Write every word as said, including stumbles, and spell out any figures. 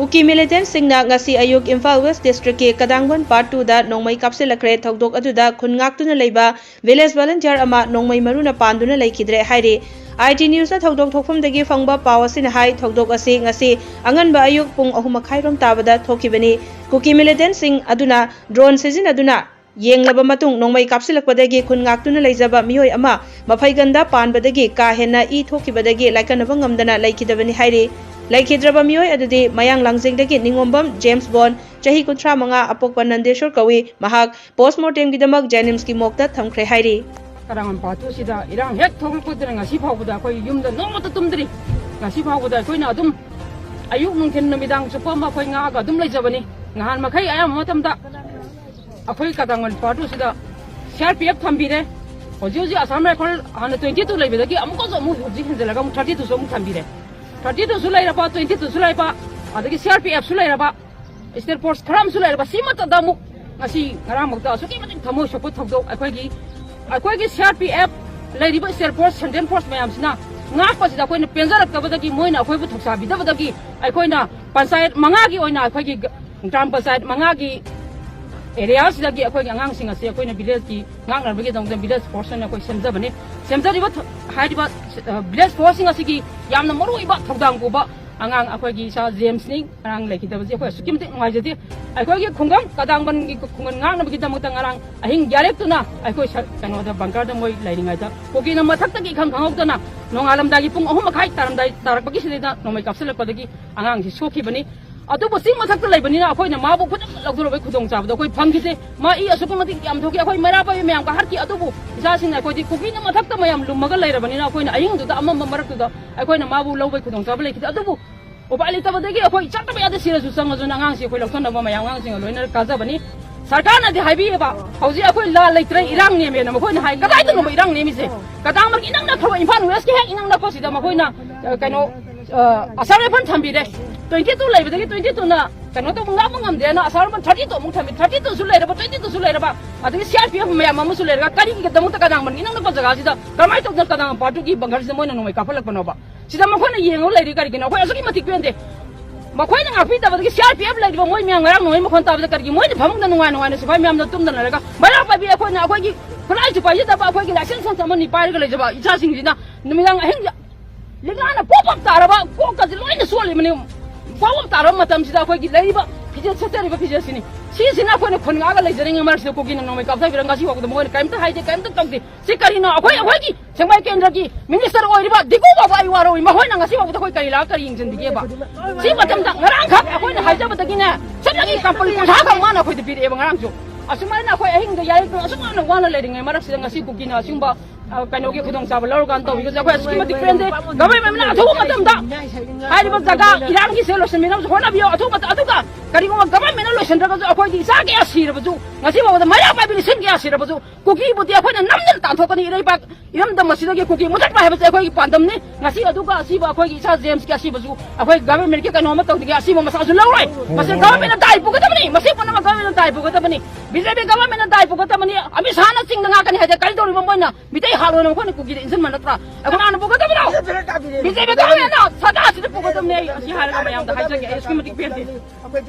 ꯀꯨꯀꯤ ꯃꯤꯂꯤꯇꯦꯟꯠꯁꯤꯡꯅ ꯉꯁꯤ ꯑꯌꯨꯛ ꯏꯝꯐꯥꯜ ꯋꯦꯁ꯭ꯠ ꯗꯤꯁꯇ꯭ꯔꯤꯛꯀꯤ ꯀꯗꯥꯡꯕꯟ ꯄꯥꯔꯠ ꯇꯨꯗ ꯅꯣꯡꯃꯩ ꯀꯥꯞꯁꯤꯜꯂꯛꯈ꯭ꯔꯦ꯫ ꯊꯧꯗꯣꯛ ꯑꯗꯨꯗ ꯈꯨꯟ ꯉꯥꯛꯇꯨꯅ ꯂꯩꯕ ꯚꯤꯂꯦꯖ ꯚꯣꯂꯨꯟꯇꯤꯌꯔ ꯑꯃ ꯅꯣꯡꯃꯩ ꯃꯔꯨꯅ ꯄꯥꯟꯗꯨꯅ ꯂꯩꯈꯤꯗ꯭ꯔꯦ ꯍꯥꯏꯔꯤ꯫ ꯑꯥꯏ ꯇꯤ ꯅ꯭ꯌꯨꯁꯅ ꯊꯧꯗꯣꯛ ꯊꯣꯛꯐꯝꯗꯒꯤ ꯐꯪꯕ ꯄꯥꯎ ꯑꯁꯤꯅ ꯍꯥꯏ, ꯊꯧꯗꯣꯛ ꯑꯁꯤ ꯉꯁꯤ ꯑꯉꯟꯕ ꯑꯌꯨꯛ ꯄꯨꯡ ꯑꯍꯨꯝ ꯃꯈꯥꯏꯔꯣꯝ ꯇꯥꯕꯗ ꯊꯣꯛꯈꯤꯕꯅꯤ꯫ ꯀꯨꯀꯤ ꯃꯤꯂꯤꯇꯦꯟꯠꯁꯤꯡ ꯑꯗꯨꯅ ꯗ꯭ꯔꯣꯟ ꯁꯤꯖꯤꯟꯅꯗꯨꯅ ꯌꯦꯡꯂꯕ ꯃꯇꯨꯡ ꯅꯣꯡꯃꯩ ꯀꯥꯞꯁꯤꯜꯂꯛꯄꯗꯒꯤ ꯈꯨꯟ ꯉꯥꯛꯇꯨꯅ ꯂꯩꯖꯕ ꯃꯤꯑꯣꯏ ꯑꯃ ꯃꯐꯩꯒꯟꯗ ꯄꯥꯟꯕꯗꯒꯤ ꯀꯥ ꯍꯦꯟꯅ ꯏ ꯊꯣꯛꯈꯤꯕꯗꯒꯤ ꯂꯥꯏꯀꯠꯅꯕ ꯉꯝꯗꯅ ꯂꯩꯈꯤꯗꯕꯅꯤ ꯍꯥꯏꯔꯤ꯫ ꯂꯩꯈꯤꯗ꯭ꯔꯕ ꯃꯤꯑꯣꯏ ꯑꯗꯨꯗꯤ ꯃꯌꯥꯡ ꯂꯥꯡꯖꯦꯡꯗꯒꯤ ꯅꯤꯉꯣꯝꯕꯝ ꯖꯦꯝꯁ ꯕꯣꯟ, ꯆꯍꯤ ꯀꯨꯟꯊ꯭ꯔꯥ ꯃꯉꯥ, ꯑꯄꯣꯛꯄ ꯅꯟꯗꯦꯁꯣꯔ ꯀꯧꯏ꯫ ꯃꯍꯥꯛ ꯄꯣꯁ꯭ꯠꯃꯣꯔꯇꯦꯝꯒꯤꯗꯃꯛ ꯖꯦꯅꯤꯝꯁꯀꯤ ꯃꯣꯔꯒꯇ ꯊꯝꯈ꯭ꯔꯦ ꯍꯥꯏꯔꯤ꯫ ꯀꯗꯥꯡꯕꯟ ꯄꯥꯔꯠ ꯇꯨꯁꯤꯗ ꯏꯔꯥꯡ ꯍꯦꯛ ꯊꯣꯛꯂꯛꯄꯗꯨꯅ ꯉꯁꯤ ꯐꯥꯎꯕꯗ ꯑꯩꯈꯣꯏ ꯌꯨꯝꯗ ꯅꯣꯡꯃꯇ ꯇꯨꯝꯗ꯭ꯔꯤ꯫ ꯉꯁꯤ ꯐꯥꯎꯕꯗ ꯑꯩꯈꯣꯏꯅ ꯑꯗꯨꯝ ꯑꯌꯨꯛ ꯅꯨꯡꯊꯤꯜ ꯅꯨꯃꯤꯗꯥꯡ ꯆꯨꯞꯄ ꯑꯃ ꯑꯩꯈꯣꯏ ꯉꯥꯛꯑꯒ ꯑꯗꯨꯝ ꯂꯩꯖꯕꯅꯤ꯫ ꯅꯍꯥꯟ ꯃꯈꯩ ꯑꯌꯥꯝꯕ ꯃꯇꯝꯗ ꯑꯩꯈꯣꯏ ꯀꯗꯥꯡꯕꯟ part ꯇꯨꯁꯤꯗ C R P F ꯊꯝꯕꯤꯔꯦ꯫ ꯍꯧꯖꯤꯛ ꯍꯧꯖꯤꯛ ꯑꯁꯥꯝ ꯔꯥꯏꯐꯜ ꯍꯥꯟꯅ ꯇ꯭ꯋꯦꯟꯇꯤ ꯇꯨ ꯂꯩꯕꯗꯒꯤ ꯑꯃꯨꯛꯀꯁꯨ ꯑꯃꯨꯛ ꯍꯧꯖꯤꯛ ꯍꯦꯟꯖꯜꯂꯒ ꯑꯃꯨꯛ ꯊꯥꯔꯇꯤ ꯇꯨꯁꯨ ꯑꯃꯨꯛ ꯊꯝꯕꯤꯔꯦ꯫ ꯊꯥꯔꯇꯤ ꯇꯨꯁꯨ ꯂꯩꯔꯕ, ꯇ꯭ꯋꯦꯟꯇꯤ ꯇꯨꯁꯨ ꯂꯩꯕ, ꯑꯗꯒꯤ ꯁꯤ ꯑꯥꯔ ꯄꯤ ꯑꯦꯐꯁꯨ ꯂꯩꯔꯕ, ꯁ꯭ꯇꯦꯠ ꯐꯣꯔꯁ ꯈꯔ ꯑꯃꯁꯨ ꯂꯩꯔꯕ, ꯁꯤꯃꯠꯇꯗ ꯑꯃꯨꯛ ꯉꯁꯤ ꯉꯔꯥꯡꯃꯛꯇ ꯑꯁꯨꯛꯀꯤ ꯃꯇꯤꯛ ꯊꯃꯣꯏ ꯁꯣꯛꯄ ꯊꯧꯗꯣꯛ ꯑꯩꯈꯣꯏꯒꯤ, ꯑꯩꯈꯣꯏꯒꯤ ꯁꯤ ꯑꯥꯔ ꯄꯤ ꯑꯦꯐ ꯂꯩꯔꯤꯕ ꯁ꯭ꯇꯦꯠ ꯐꯣꯔꯁ, ꯁꯦꯟꯇ꯭ꯔꯦꯜ ꯐꯣꯔꯁ ꯃꯌꯥꯝꯁꯤꯅ ꯉꯥꯛꯄꯁꯤꯗ ꯑꯩꯈꯣꯏꯅ ꯄꯦꯟꯖꯔꯛꯇꯕꯗꯒꯤ ꯃꯣꯏꯅ ꯑꯩꯈꯣꯏꯕꯨ ꯊꯧꯁꯥꯕꯤꯗꯕꯗꯒꯤ ꯑꯩꯈꯣꯏꯅ ꯄꯟꯆꯥꯌꯠ ꯃꯉꯥꯒꯤ ꯑꯣꯏꯅ ꯑꯩꯈꯣꯏꯒꯤ ꯒ-, ꯒ꯭ꯔꯥꯝ ꯄꯟꯆꯥꯌꯠ ꯃꯉꯥꯒꯤ ꯑꯦꯔꯤꯌꯥꯁꯤꯗꯒꯤ ꯑꯩꯈꯣꯏꯒꯤ ꯑꯉꯥꯡꯁꯤꯡ ꯑꯁꯤ ꯑꯩꯈꯣꯏꯅ ꯚꯤꯂꯦꯖꯀꯤ ꯉꯥꯛꯅꯕꯒꯤꯗꯃꯛꯇ ꯚꯤꯂꯦꯖ ꯐꯣꯔꯁ ꯑꯣꯏꯅ ꯑꯩꯈꯣꯏ ꯁꯦꯝꯖꯕꯅꯤ꯫ ꯁꯦꯝꯖꯔꯤꯕ ꯊ-, ꯍꯥꯏꯔꯤꯕ, ꯑ, ꯚꯤꯂꯦꯖ ꯐꯣꯔꯁꯁꯤꯡ ꯑꯁꯤꯒꯤ ꯌꯥꯝꯅ ꯃꯔꯨꯑꯣꯏꯕ ꯊꯧꯗꯥꯡ ꯄꯨꯕ ꯑꯉꯥꯡ ꯑꯩꯈꯣꯏꯒꯤ ꯏꯆꯥ ꯖꯦꯝꯁꯅꯤ ꯉꯔꯥꯡ ꯂꯩꯈꯤꯗꯕꯁꯤ ꯑꯩꯈꯣꯏ ꯑꯁꯨꯛꯀꯤ ꯃꯇꯤꯛ ꯅꯨꯡꯉꯥꯏꯖꯗꯦ꯫ ꯑꯩꯈꯣꯏꯒꯤ ꯈꯨꯡꯒꯪ ꯀꯗꯥꯡꯕꯟꯒꯤ ꯈꯨꯡꯒꯪ ꯉꯥꯛꯅꯕꯒꯤꯗꯃꯛꯇ ꯉꯔꯥꯡ ꯑꯍꯤꯡ ꯌꯥꯔꯦꯛꯇꯨꯅ ꯑꯩꯈꯣꯏ ꯁ-, ꯀꯩꯅꯣꯗ ꯕꯪꯀꯔꯗ ꯃꯣꯏ ꯂꯩꯔꯤꯉꯩꯗ ꯀꯨꯀꯤꯅ ꯃꯊꯛꯇꯒꯤ ꯏꯈꯪ ꯈꯪꯍꯧꯗꯅ ꯅꯣꯡꯉꯥꯜꯂꯝꯗꯥꯏꯒꯤ ꯄꯨꯡ ꯑꯍꯨꯝ ꯃꯈꯥꯏ ꯇꯥꯔꯝꯗꯥꯏ ꯇꯥꯔꯛꯄꯒꯤ ꯁꯤꯗꯩꯗ ꯅꯣꯡꯃꯩ ꯀꯥꯞꯁꯤꯜꯂꯛꯄꯗꯒꯤ ꯑꯉꯥꯡꯁꯤ ꯁꯣꯛꯈꯤꯕꯅꯤ꯫ ꯑꯗꯨꯕꯨ ꯆꯤꯡ ꯃꯊꯛꯇ ꯂꯩꯕꯅꯤꯅ ꯑꯩꯈꯣꯏꯅ ꯃꯥꯕꯨ ꯈꯨꯗꯛꯇ ꯂꯧꯊꯣꯔꯛꯄꯒꯤ ꯈꯨꯗꯣꯡꯆꯥꯕꯗꯣ ꯑꯩꯈꯣꯏ ꯐꯪꯈꯤꯗꯦ꯫ ꯃꯥ ꯏ ꯑꯁꯨꯛꯀꯤ ꯃꯇꯤꯛ ꯌꯥꯝ ꯊꯣꯛꯈꯤ꯫ ꯑꯩꯈꯣꯏ ꯃꯩꯔꯥ ꯄꯥꯏꯕꯤ ꯃꯌꯥꯝꯒ ꯍꯥꯠꯈꯤ꯫ ꯑꯗꯨꯕꯨ ꯏꯆꯥꯁꯤꯡꯅ ꯑꯩꯈꯣꯏꯗꯤ ꯀꯨꯀꯤꯅ ꯃꯊꯛꯇ ꯃꯌꯥꯝ ꯂꯨꯝꯃꯒ ꯂꯩꯔꯕꯅꯤꯅ ꯑꯩꯈꯣꯏꯅ ꯑꯍꯤꯡꯗꯨꯗ ꯑꯃꯝꯕ ꯃꯔꯛꯇꯨꯗ ꯑꯩꯈꯣꯏꯅ ꯃꯥꯕꯨ ꯂꯧꯕꯒꯤ ꯈꯨꯗꯣꯡꯆꯥꯕ ꯂꯩꯈꯤꯗꯦ꯫ ꯑꯗꯨꯕꯨ ꯎꯄꯥꯏ ꯂꯩꯇꯕꯗꯒꯤ ꯑꯩꯈꯣꯏ ꯆꯠꯇꯕ ꯌꯥꯗꯦ, ꯁꯤꯔꯁꯨ ꯆꯪꯉꯁꯨꯅ ꯑꯉꯥꯡꯁꯤ ꯑꯩꯈꯣꯏ ꯂꯧꯁꯤꯟꯅꯕ ꯃꯌꯥꯝ ꯑꯉꯥꯡꯁꯤꯡꯒ ꯂꯣꯏꯅ ꯀꯥꯖꯕꯅꯤ꯫ ꯁꯔꯀꯥꯔꯅꯗꯤ ꯍꯥꯏꯕꯤꯌꯦꯕ, ꯍꯧꯖꯤꯛ ꯑꯩꯈꯣꯏ ꯂꯥꯟ ꯂꯩꯇ꯭ꯔꯦ, ꯏꯔꯥꯡ ꯅꯦꯝꯃꯦꯅ ꯃꯈꯣꯏꯅ ꯍꯥꯏ꯫ ꯀꯗꯥꯏꯗꯅꯣꯕ ꯏꯔꯥꯡ ꯅꯦꯝꯃꯤꯁꯦ? ꯀꯗꯥꯡꯕꯟꯒꯤ ꯏꯅꯛ ꯅꯛꯈ꯭ꯔꯕ ꯏꯝꯐꯥꯜ ꯋꯦꯁ꯭ꯠꯀꯤ ꯍꯦꯛ ꯏꯅꯛ ꯅꯛꯄꯁꯤꯗ ꯃꯈꯣꯏꯅ, ꯑ, ꯀꯩꯅꯣ, ꯑ, ꯑꯁꯥꯝ ꯔꯥꯏꯐꯜ ꯊꯝꯕꯤꯔꯦ꯫ ꯇ꯭ꯋꯦꯟꯇꯤ ꯇꯨ ꯂꯩꯕꯗꯒꯤ ꯇ꯭ꯋꯦꯟꯇꯤ ꯇꯨꯅ ꯀꯩꯅꯣ ꯇꯧꯕ ꯉꯥꯛꯄ ꯉꯝꯗꯦꯅ ꯑꯁꯥꯝ ꯔꯥꯏꯐꯜ ꯊꯥꯔꯇꯤ ꯇꯨ ꯑꯃꯨꯛ ꯊꯝꯕꯤ, ꯊꯥꯔꯇꯤ ꯇꯨꯁꯨ ꯂꯩꯔꯕ, ꯇ꯭ꯋꯦꯟꯇꯤ ꯇꯨꯁꯨ ꯂꯩꯔꯕ, ꯑꯗꯒꯤ ꯁꯤ ꯑꯥꯔ ꯄꯤ ꯑꯦꯐ ꯃꯌꯥꯝ ꯑꯃꯁꯨ ꯂꯩꯔꯒ ꯀꯔꯤꯒꯤꯗꯃꯛꯇ ꯀꯗꯥꯡꯕꯟꯒꯤ ꯏꯅꯛ ꯅꯛꯄ ꯖꯒꯥꯁꯤꯗ ꯀꯃꯥꯏꯅ ꯇꯧꯗꯅ ꯀꯗꯥꯡꯕꯟ ꯄꯥꯔꯠ ꯇꯨꯒꯤ ꯕꯪꯀꯔꯁꯤꯗ ꯃꯣꯏꯅ ꯅꯣꯡꯃꯩ ꯀꯥꯞꯍꯜꯂꯛꯄꯅꯣꯕ? ꯁꯤꯗ ꯃꯈꯣꯏꯅ ꯌꯦꯡꯉꯒ ꯂꯩꯔꯤ ꯀꯔꯤꯒꯤꯅꯣ? ꯑꯩꯈꯣꯏ ꯑꯁꯨꯛꯀꯤ ꯃꯇꯤꯛ ꯄꯦꯟꯗꯦ꯫ ꯃꯈꯣꯏꯅ ꯉꯥꯛꯄꯤꯗꯕꯗꯒꯤ ꯁꯤ ꯑꯥꯔ ꯄꯤ ꯑꯦꯐ ꯂꯩꯔꯤꯕ ꯃꯣꯏ ꯃꯌꯥꯝ ꯉꯔꯥꯡ ꯅꯣꯡꯃꯩ ꯃꯈꯣꯟ ꯇꯥꯕꯗ ꯀꯔꯤꯒꯤ ꯃꯣꯏꯅ ꯐꯃꯨꯡꯗ ꯅꯨꯡꯉꯥꯏ ꯅꯨꯡꯉꯥꯏꯅ ꯁꯤꯐꯥꯏ ꯃꯌꯥꯝꯗꯣ ꯇꯨꯝꯗꯅ ꯂꯩꯔꯒ ꯃꯩꯔꯥ ꯄꯥꯏꯕꯤ ꯑꯩꯈꯣꯏꯅ ꯑꯩꯈꯣꯏꯒꯤ ꯈꯨꯠꯂꯥꯏꯁꯨ ꯄꯥꯏꯖꯗꯕ ꯑꯩꯈꯣꯏꯒꯤ ꯂꯥꯏꯁꯦꯟꯁ ꯁꯟꯁ ꯑꯃꯅꯤ ꯄꯥꯏꯔꯒ ꯂꯩꯖꯕ ꯏꯆꯥꯁꯤꯡꯁꯤꯅ ꯅꯨꯃꯤꯗꯥꯡ ꯑꯍꯤꯡ ꯂꯤꯛꯂꯥꯅ ꯄꯣꯞ ꯄꯣꯞ ꯇꯥꯔꯕ ꯀꯣꯛꯀꯁꯦ ꯂꯣꯏꯅ ꯆꯣꯠꯂꯤꯕꯅꯤ꯫ ꯄꯣꯞ ꯄꯣꯞ ꯇꯥꯔꯕ ꯃꯇꯝꯁꯤꯗ ꯑꯩꯈꯣꯏꯒꯤ ꯂꯩꯔꯤꯕ ꯐꯤꯖꯦꯠ ꯁꯦꯠꯆꯔꯤꯕ ꯐꯤꯖꯦꯠꯁꯤꯅꯤ꯫ ꯁꯤꯁꯤꯅ ꯑꯩꯈꯣꯏꯅ ꯈꯨꯟ ꯉꯥꯛꯑꯒ ꯂꯩꯖꯔꯤꯉꯩ ꯃꯔꯛꯁꯤꯗ ꯀꯨꯀꯤꯅ ꯅꯣꯡꯃꯩ ꯀꯥꯞꯊꯕꯤꯔ ꯉꯁꯤ ꯐꯥꯎꯕꯗ ꯃꯣꯏꯅ ꯀꯔꯤꯝꯇ ꯍꯥꯏꯗꯦ, ꯀꯔꯤꯝꯇ ꯇꯧꯗꯦ꯫ ꯁꯤ ꯀꯔꯤꯅꯣ? ꯑꯩꯈꯣꯏ, ꯑꯩꯈꯣꯏꯒꯤ ꯁꯦꯡꯃꯥꯏ ꯀꯦꯟꯗ꯭ꯔꯒꯤ ꯃꯤꯅꯤꯁꯇꯔ ꯑꯣꯏꯔꯤꯕ ꯗꯤꯒꯨ ꯕꯥꯕꯨ ꯑꯩ ꯋꯥꯔꯧꯏ꯫ ꯃꯈꯣꯏꯅ ꯉꯁꯤ ꯐꯥꯎꯕꯗ ꯑꯩꯈꯣꯏ ꯀꯔꯤ ꯂꯥꯛꯑꯒ ꯀꯔꯤ ꯌꯦꯡꯁꯤꯟꯕꯤꯒꯦꯕ? ꯁꯤ ꯃꯇꯝꯗ ꯉꯔꯥꯡꯈꯛ ꯑꯩꯈꯣꯏꯅ ꯍꯥꯏꯖꯕꯗꯒꯤꯅꯦ ꯆꯠꯂꯒꯤ ꯀꯝꯄꯅꯤ ꯀꯨꯟꯊ꯭ꯔꯥ ꯈꯛ ꯃꯥꯅ ꯑꯩꯈꯣꯏꯗ ꯄꯤꯔꯛꯑꯦꯕ ꯉꯔꯥꯡꯁꯨ꯫ ꯑꯁꯨꯃꯥꯏꯅ ꯑꯩꯈꯣꯏ ꯑꯍꯤꯡꯗ ꯌꯥꯏꯔꯛꯇꯨꯅ ꯑꯁꯨꯛ ꯌꯥꯝꯅ ꯋꯥꯅ ꯂꯩꯔꯤꯉꯩ ꯃꯔꯛꯁꯤꯗ ꯉꯁꯤ ꯀꯨꯀꯤꯅ ꯑꯁꯤꯒꯨꯝꯕ, ꯑ, ꯀꯩꯅꯣꯒꯤ ꯈꯨꯗꯣꯡꯆꯥꯕ ꯂꯧꯔꯀꯥꯟꯗ ꯇꯧꯕꯤꯒꯁꯦ ꯑꯩꯈꯣꯏ ꯑꯁꯨꯛꯀꯤ ꯃꯇꯤꯛ ꯄꯦꯟꯗꯦ꯫ ꯒꯚꯔꯟꯃꯦꯟꯅ ꯑꯊꯨꯕ ꯃꯇꯝꯗ ꯍꯥꯏꯔꯤꯕ ꯖꯒꯥ ꯏꯔꯥꯡꯒꯤꯁꯦ ꯂꯣꯏꯁꯤꯟꯕꯤꯅꯕꯁꯨ ꯍꯣꯠꯅꯕꯤꯌꯨ꯫ ꯑꯊꯨꯕ, ꯑꯗꯨꯒ ꯀꯔꯤꯒꯨꯝꯕ ꯒꯚꯔꯟꯃꯦꯟꯅ ꯂꯣꯏꯁꯤꯟꯗ꯭ꯔꯒꯁꯨ ꯑꯩꯈꯣꯏꯒꯤ ꯏꯆꯥ ꯀꯌꯥ ꯁꯤꯔꯕꯁꯨ ꯉꯁꯤ ꯐꯥꯎꯕꯗ ꯃꯩꯔꯥ ꯄꯥꯏꯕꯤ ꯂꯤꯁꯤꯡ ꯀꯌꯥ ꯁꯤꯔꯕꯁꯨ ꯀꯨꯀꯤꯕꯨꯗꯤ ꯑꯩꯈꯣꯏꯅ ꯅꯝꯗꯅ ꯇꯥꯟꯊꯣꯛꯀꯅꯤ꯫ ꯏꯔꯩꯕꯥꯛ ꯏꯔꯝꯗꯝ ꯑꯁꯤꯗꯒꯤ ꯀꯨꯀꯤ ꯃꯨꯊꯠꯄ ꯍꯥꯏꯕꯁꯦ ꯑꯩꯈꯣꯏꯒꯤ ꯄꯥꯟꯗꯝꯅꯤ꯫ ꯉꯁꯤ ꯑꯗꯨꯒ ꯑꯁꯤꯕ ꯑꯩꯈꯣꯏꯒꯤ ꯏꯆꯥ ꯖꯦꯝꯁꯀꯤ ꯑꯁꯤꯕꯁꯨ ꯑꯩꯈꯣꯏ ꯒꯚꯔꯟꯃꯦꯟꯠꯀꯤ ꯀꯩꯅꯣ ꯑꯃ ꯇꯧꯗ꯭ꯔꯤꯉꯩ ꯑꯁꯤꯕ ꯃꯆꯥꯁꯨ ꯂꯧꯔꯣꯏ꯫ ꯃꯁꯤ ꯒꯚꯔꯟꯃꯦꯟꯠꯅ ꯗꯥꯏ ꯄꯨꯒꯗꯕꯅꯤ꯫ ꯃꯁꯤ ꯄꯨꯝꯅꯃꯛ ꯒꯚꯔꯟꯃꯦꯟꯠꯅ ꯗꯥꯏ ꯄꯨꯒꯗꯕꯅꯤ꯫ ꯕꯤ ꯖꯦ ꯄꯤ ꯒꯚꯔꯟꯃꯦꯟꯠꯅ ꯗꯥꯏ ꯄꯨꯒꯗꯕꯅꯤ꯫ ꯑꯃꯤꯠ ꯁꯥꯍꯅ ꯆꯤꯡꯗ ꯉꯥꯛꯀꯅꯤ ꯍꯥꯏꯗꯤ ꯀꯔꯤ ꯇꯧꯔꯤꯕ ꯃꯣꯏꯅ ꯃꯤꯇꯩ ꯍꯥꯠꯂꯣꯅ ꯃꯈꯣꯏꯅ ꯀꯨꯀꯤꯗ ꯏꯟꯁꯤꯟꯕ ꯅꯠꯇ꯭ꯔꯥ? ꯑꯩꯈꯣꯏ ꯀꯅꯥꯅ ꯄꯨꯒꯗꯕꯅꯣ? ꯕꯤ ꯖꯦ ꯄꯤ ꯒꯚꯔꯟꯃꯦꯟꯠꯅ ꯁꯔꯀꯥꯔꯁꯤꯗ ꯄꯨꯒꯗꯕꯅꯤ꯫ ꯑꯩ ꯑꯁꯤ ꯍꯥꯏꯔꯒ ꯃꯌꯥꯝꯗ ꯍꯥꯏꯖꯒꯦ꯫ ꯑꯩ ꯑꯁꯨꯛꯀꯤ ꯃꯇꯤꯛ ꯄꯦꯟꯗꯦ꯫ ꯑꯩꯈꯣꯏ